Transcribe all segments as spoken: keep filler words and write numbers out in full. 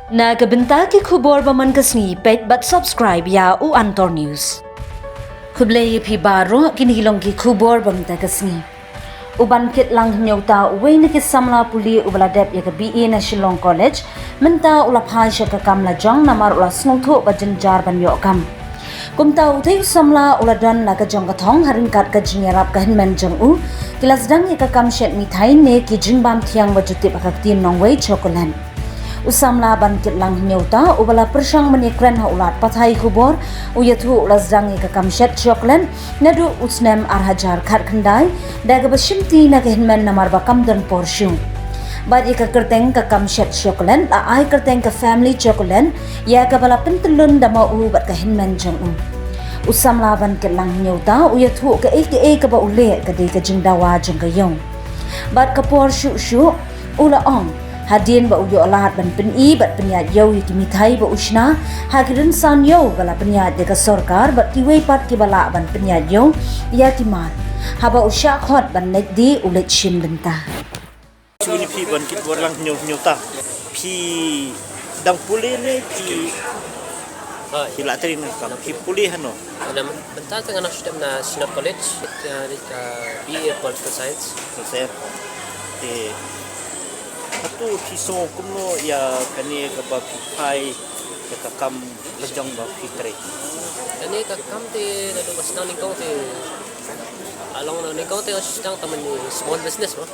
Na ka bynta ki khubor ba man ka sngi, peit bad subscribe ïa u Antor News. Khublei ïa phi baroh, kine ki long ki khubor ba mynta ka sngi. U Bankitlang Hynñiewta, uwei na ki samla pule uba la dep ïa ka B A na Shillong College, mynta u la phai sha ka kam la jong namar u la sngewthuh ba jynjar ban ïoh kam. Kumta utai u samla u la don la ka jong ka thong ha ryngkat ka jingïarap ka hynmen jong u, ki la sdang ïa ka kam shet mithai ne ki jingbam thiang ba ju tip ha ka ktien nongwei chocolate. U samla Bankitlang Hynñiewta uba la pyrshang ban ïakren ha u lad pathai khubor, u ïathuh u la sdang ïa ka kam shet chocolate naduh u snem ar hajar khatkhyndai da kaba shimti na ka hynmen namar ba kam don por shuh. Bad ïa ka kyrteng ka kam shet chocolate la ai kyrteng ka Family Chocolate ïa kaba la pyntyllun da ma u bad ka hynmen jong u. U samla Bankitlang Hynñiewta u ïathuh kaei kaei kaba u leh ka dei ka jingdawa jong ka ïew. Bad ka por shuh shuh u la ong, hadien ba u ïoh lad ban pyni bad pynïaid ïew ïa ki mithai ba u shna ha ki rynsan ïew ba la pynïaid da ka sorkar bad kiwei pat kiba lah ban pynïaid ïew ïa ki mat. Haba u shah khot ban leit die, u leit shim bynta. Shu ni phi Bankitlang Hynñiew, Hynñiewta. Phi dang pule ne phi, phi la trei ne ka, phi pule hano? Mynta te nga nang shu dep na Synod College, ka, ka B A Political Science. Political Science. Te hato phi sngew kumno ïa kane kaba phi phai ïa ka kam la jong ba phi trei? Kane ka kam te naduh ba sdang nyngkong te, a long na nyngkong te nga sdang tang mynne small business mo.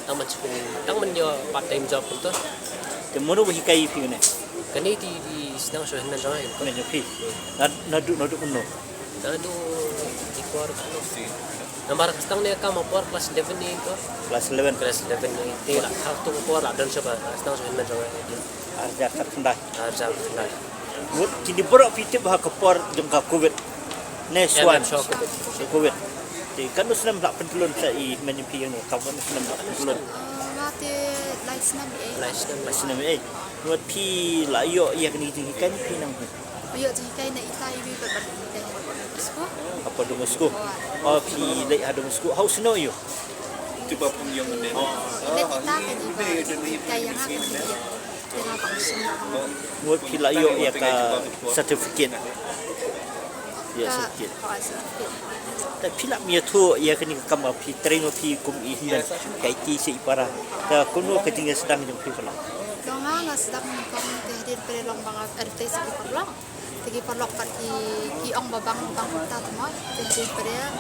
Tang mynne, tang mynne part time job kumto. Te mano ba hikai phi kane? Kane te i sdang shu hynmen jong nga. Hynmen jong phi. Naduh, naduh kumno? Naduh i por kumno. Namar ka sdang ne ka ma por class eleven ne to. Class eleven. Class eleven ne. Te la ha tu por la don sha ba sdang shu hynmen jong nga. Ar hajar khatkhyndai. Ar hajar khatkhyndai. Mut kine baroh phi tip ha ka por jong ka covid. Ne shuwa. Shuwa covid. Shuwa covid. Te katno snem la pyntyllun sa i hynmen phi ïa kane ka kam, katno snem la pyntyllun? Nga te lai snem eh. Lai snem. Lai snem eh. Mut phi la ïoh ïa kane ka jinghikai ne phi nang hi? Ïoh jinghikai na ita iwi bad ban hikai ha Don Bosco. Ha Don Bosco. Oh phi leit ha Don Bosco. Hau sno ïoh. Ita ka ni ba hikai ïa nga ka ni. Mut phi la ïoh ïa ka certificate. Ïa certificate. Te phi la ïathuh ïa kane ka kam ba phi trei ma phi kum i hynmen ka iti sha i para. Te kumno ka jingïasdang jong phi phi la? Jong nga nga sdang kum te hadien pyrshah long ba nga advertise ki paralok. Te ki paralok pat ki ong ba bang bang ta mo te hadien pyrshah.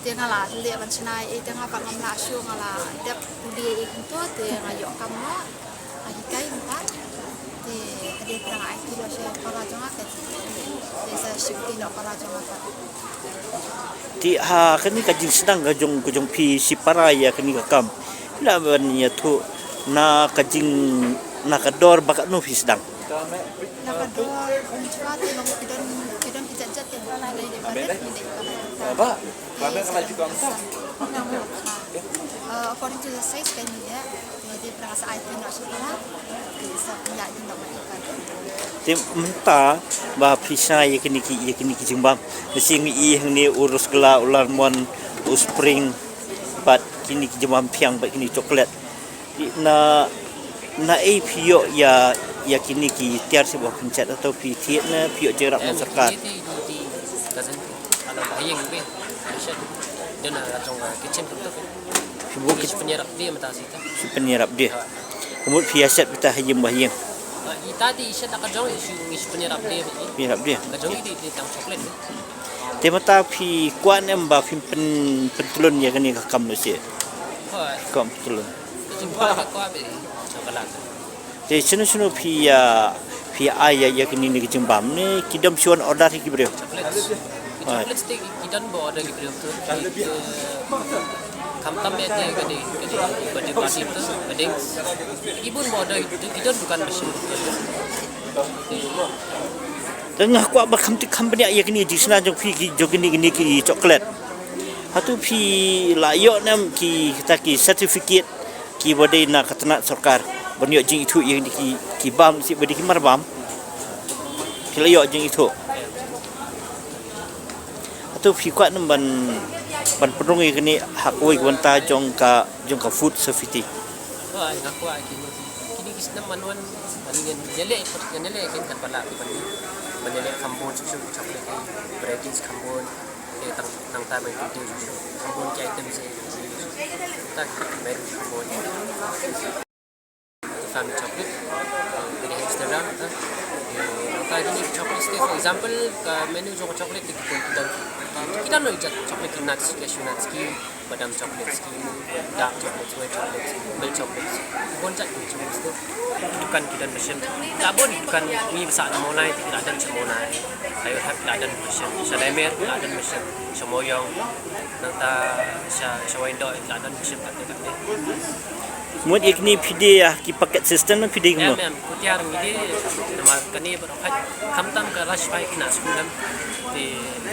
Te nga la leh ban shna ei te nga pat ngam lah shuh nga la dep pule ei kumto te nga ïoh kam mo. Nga hikai mynta. Te hadien pyrshah nga aiti noh sha para jong nga te. Te sa shim ti noh para jong nga pat. Te ha kane ka jingsdang ka jong, ka jong phi shipara ïa kane ka kam, phi lah ban ïathuh na ka jing, na ka dor ba katno phi sdang? Na ka dor, um, shuwa te long ki don, ki don ki jait jait te ba la dei paret, ngi dei paret. Ba, ba, ba, ba, ba, ba, ba, ba, ba, according to the size kan ngi dei. Te mynta ba phi shna ïa kine ki, ïa kine ki jingbam, lehse ngi i hangne u rasgulla, u lalmon, u spring, bad kine ki jingbam phiang, bad kine ki chocolate. Te na, naei phi ïoh ïa, ïa kine ki tiar sha ba phin shet, hato phi thied ne phi ïoh jingïarap na sorkar? Phi buh ki, phi pynïarap de. Ka mut phi ïa shet beit ha ïing ba ha ïing. Pynïarap de. Te mynta phi kwah ne em ba phin pyn, pyntlun ïa kane ka kam lehse? Kwah pyntlun. Te shano shano phi ïa, phi ïa ai ïa, ïa kine ki jingbam ne ki dom shu wan order hi ki briew? Chocolates. Ki chocolates te ki don ba order ki briew tu. Khamtam ïa te ka dei, ka dei birthday party tu, wedding. Ki bun ba order, ki don dukan machine. Te nga kwah ba kham te kham bniah ïa kine ki jingshna jong phi ki, jong kine, kine ki chocolate. Hato phi la ïoh ne em ki, kita ki certificate kiba dei na ka tnat sorkar ban ïoh jingithuh ïa kine ki, ki bam shi ba dei ki mar bam? Phi la ïoh jingithuh? Hato phi kwah ne em ban, ban pynrung ïa kine ha kawei ka bynta jong ka, jong ka food safety? Ba nga kwah kine, kine Snem man wan, ban ïaleh, ïaleh kin kat ba lah ban, ban ïaleh kham bun shuh shuh chocolate, varieties kham bun. Te tang, tang ta ban kin shuh shuh kham bun ki items. Ta ki menu kham bun. Family chocolate, very hamster down. Nang ta kine chocolate te, for example, ka menu jong chocolate te ki pun ki don, ki don ïa jat chocolate, ki nuts, cashew nuts ki, badam chocolates ki, dark chocolates, white chocolates, milk chocolates. Bun jait ki chocolates tu. Dukan ki don mynshem. La bun dukan ngi ba sah na Mawlai ki la don sha Mawlai. Ayo hap ki la don mynshem. Sha Daimer ki la don mynshem. Sha Mawiong. Nangta sha, sha Wahindoi ki la don mynshem katte katte. Mut ïa kine phi die ïa ki packet system ne phi die kumno? Em, em, kutia ngi die, namar kane ba Khamtam ka lashai khynnah skul em. Te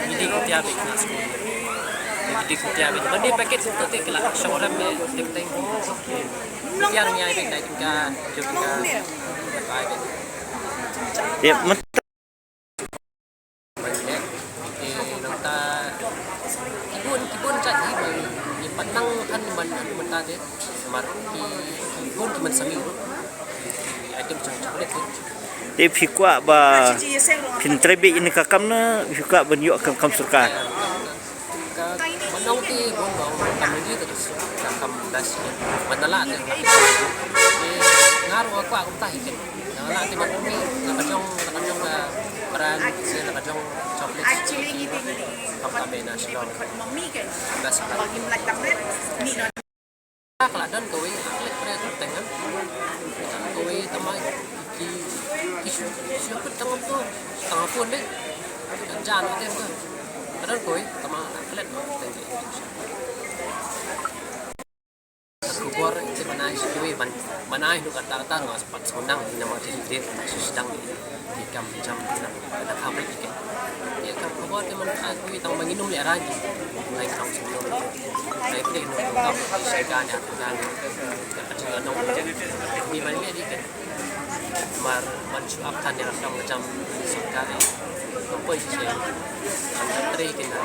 ngi die kutia bad khynnah skul. Te ngi die kutia bad. Ban die packet shuh te ki la shong rem ne, te teng. Kutia ngi ai bad, dai tingka, jom tingka. Ai bad. Ïa, mynta. Ban leh. Te nangta ki bun, ki bun jait hi ban, ngi pat nang than ban mynta te. Namar ki, ki bun ki mynsiem ruh. Ki item jong chocolate te. Te phi kwah ba phin trei beit ïa kane ka kam ne phi kwah ban ïoh kam, kam sorkar? Ka ban ong te bun ba ong kam ready te ka kam das ban da lah te. Te nga ruh nga kwah kumta hi te. Nga lah te ban ong ni, la ka jong, la ka jong ka brand, se la ka jong chocolate. Kam ka me na Shillong. Das ka. Ka la don kawei, ka klet pre tang teng. Kawei tama ki, ki shu, shu kut tang tu, tang phone dei. Jan jan te tu. Ka don kawei, tama ka klet tang teng. Ka khubor te ban ai sha kiwei ban, ban ai nu kata kata nga Pat sngewdang ïa namar te te shu sdang ïa ki kam jam ïa na ka public ïa ki. Ïa ka khubor te man ka kiwei tang ba ngin ym lehrain. Lai tang sngewdang. Lai te nu ka ka shu ka nya ka nya. Ka jingïadon. Ngi ban leh ïa ki. Mar ban shu ap than ïa ka kam jam sorkar. Ka poi shisha. Kan trei ki na.